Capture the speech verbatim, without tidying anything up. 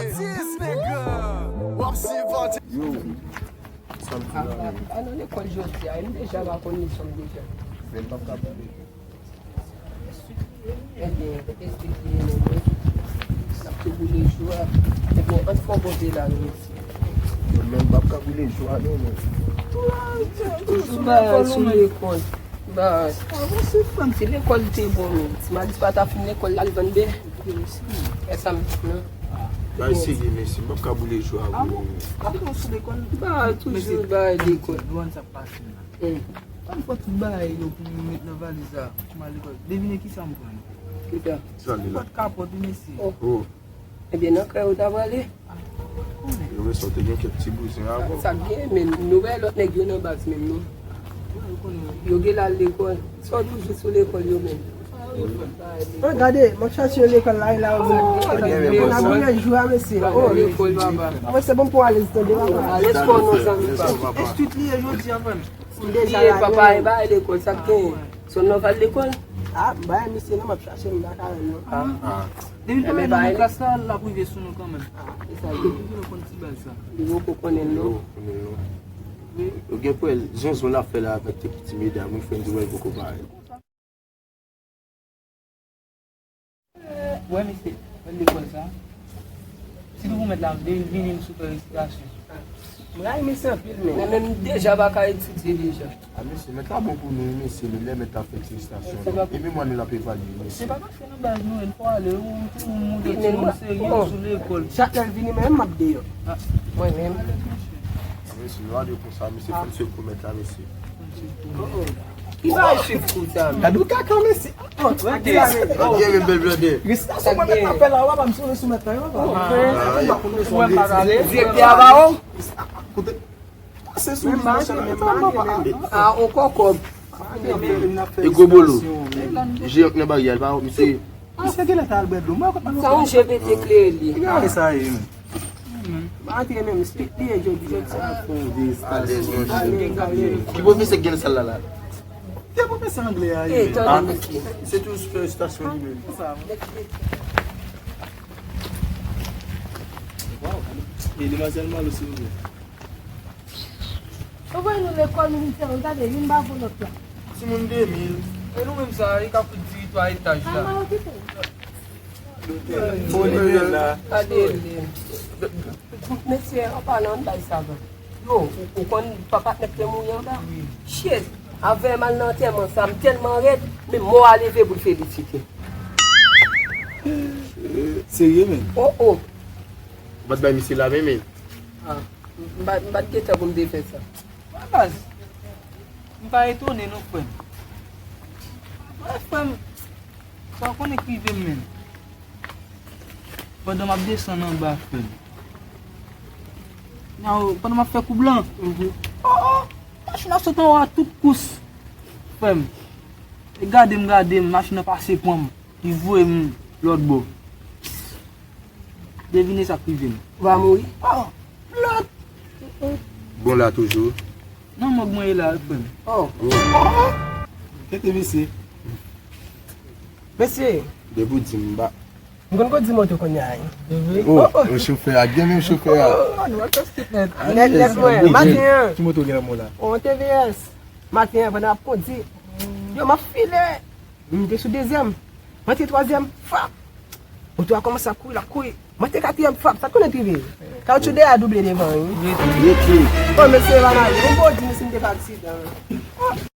Dis, nèg, w ap sipòte. Yo, sa m di la, men. A nan lekòl jodi a, m deja pa konn leson m deja. Men m p ap ka boule. Ebyen, esplike nou, men. N ap tou boule jou a. Ebyen, ann fè yon bon vye la, nou, mesye. Yo, men m p ap ka boule jou a, non, men. Toujou bagay sou lekòl. Bagay. Avanse, frè m. Si lekòl te bon, men. Si Malis pa ta fin lekòl la, l vann bè. E sa m di, non. Bagay serye, mesye. M p ap ka boule jou a, vre. Avan, avan sou lekòl. Bagay, toujou bagay lekòl. Lwann sa pase la. Kòm fò tout bagay yo pou m met nan valiz la, pou m al lekòl. Devine kisa m pran? Kisa? Sa li la? Pòt kapòt, wi, mesye. Oh. Ebyen, nan kay ou ta prale? Yo resòti gen kèk ti bouzen avan. Sa k gen, men nou wè lòt nèg yo nan baz menm, non. Yo gen l al lekòl. Sa w toujou sou lekòl yo menm. An, gade, m ap chache yo lekòl la, e la, yo vin. N ap boule jou a, mesye. Oh. Lekòl, papa. Avan se bon pou alèz, tande, papa. Alèz kò w non, zanmi, papa. Estrit li ye jodi a, frè m. M deja la, papa, e ba lekòl, sa k gen? Sòl nan w al lekòl? Ah, m bay misye non, m ap chache, m pa ka wè l non. Ah. Depi l pa nan klas la, l ap rive sou nou kanmenm. Ah, e sa l ye. Depi nou konn ti baz sa. Li poko konnen l non. Yo gen pou wè zonzon l ap fè la avèk ti medam, wi, frè m di wè l poko parèt. Wè, mesye, wè lekòl sa. Si nou pou mèt la, vini, vini m sou fè resitasyon. M rayi mesye anpil, men. Men, men m deja pa ka etidye deja. A, mesye, mèt la bon pou nou, wi, mesye, men lè mèt la fè ti resitasyon, e memwa nou l ap evalye, mesye. Se pa pase nan baz nou, e n fò ale, ou, ou, ou montre timoun serye sou lekòl. Chak lè l vini, mwen menm, m ap deyò. Mwen menm. A, mesye, yo ale konsa, mesye, fè n swiv kou mèt la, mesye. Ki bagay swiv kou sa, men? Gade w kaka, mesye. Gade, men bèl blòdè. Resitasyon mwen mèt la fè la, w ap ba m sou, sou mèt la, yo, papa. Direktè a ba ou? Kote, pase sou li, machin nan, papa. A, on kòkòb. E gwo bolo. Jeyòk nan baryè, l pa wè misye. Misye genlè ta al bwè dlo. Mwen, sa yon G P T klere li. Gade sa ye, men. M pa antre menm, street li ye jodi a. Alèz, monchè. Ki pwofesè k gen nan sal la, la? Se pwofesè anglè a ye. Tande, mesye. Se tou sou estasyon li menm. E demwazèl Malo, silvouplè. Yo voye nou lekòl, nou vin fè, gade, youn ba vo lòt la. Timoun de mil. E nou menm sa, e ka fout diritwa etaj la. Kalma, okipe. Bon, li menm la. Gade li. Mesye, an palan, ann bay savan. Yo, ou, ou konn papa t nèk te mouri anba? Wi. Shit, avè m al nan antèman sa, m tèlman rèd, men mò a leve pou l felisite. Serye, men? Oh, oh. Ou pa t bay misye lamen, men? Ah, m pa, m pa t gen tan pou m te fè sa. Wè, baz, m pa etone non, frè m. Wè, frè m, sa w konnen k rive m, men. Pandan m ap desann anba, frè m. Nan, pandan m ap fè koub lan. Mhm. Oh, oh, machin nan sot anwo a tout kous, frè m. E gade m, gade m, machin nan pase pran m. Li voye m lòt bò. Devine sa k rive m. Ou pa mouri? Oh, lòt. Bon la toujou. Nan mòg mwen ye la, frè m. Oh. Kete mesye. Mesye. Depi w di m ba. M konn kondui moto kounye a, wi. Oh, oh, chofè a, gen menm chofè a. Oh, nou an tèt nèt. Nèt, nèt, mwen. Maten an. Ki moto w gen nan men w la? On T V S. Maten an, pandan m ap kondui. Yo, m ap file. M te sou dezyèm. M antre twazyèm, frap! Moto a kòmanse ap kouri, l ap kouri. M antre katriyèm, frap! Sa t konnen t rive? Kawotchou dèyè a double devan, wi. Rete. Oh, mesye, pa mal. Bon, bon, di m si m te fè aksidan.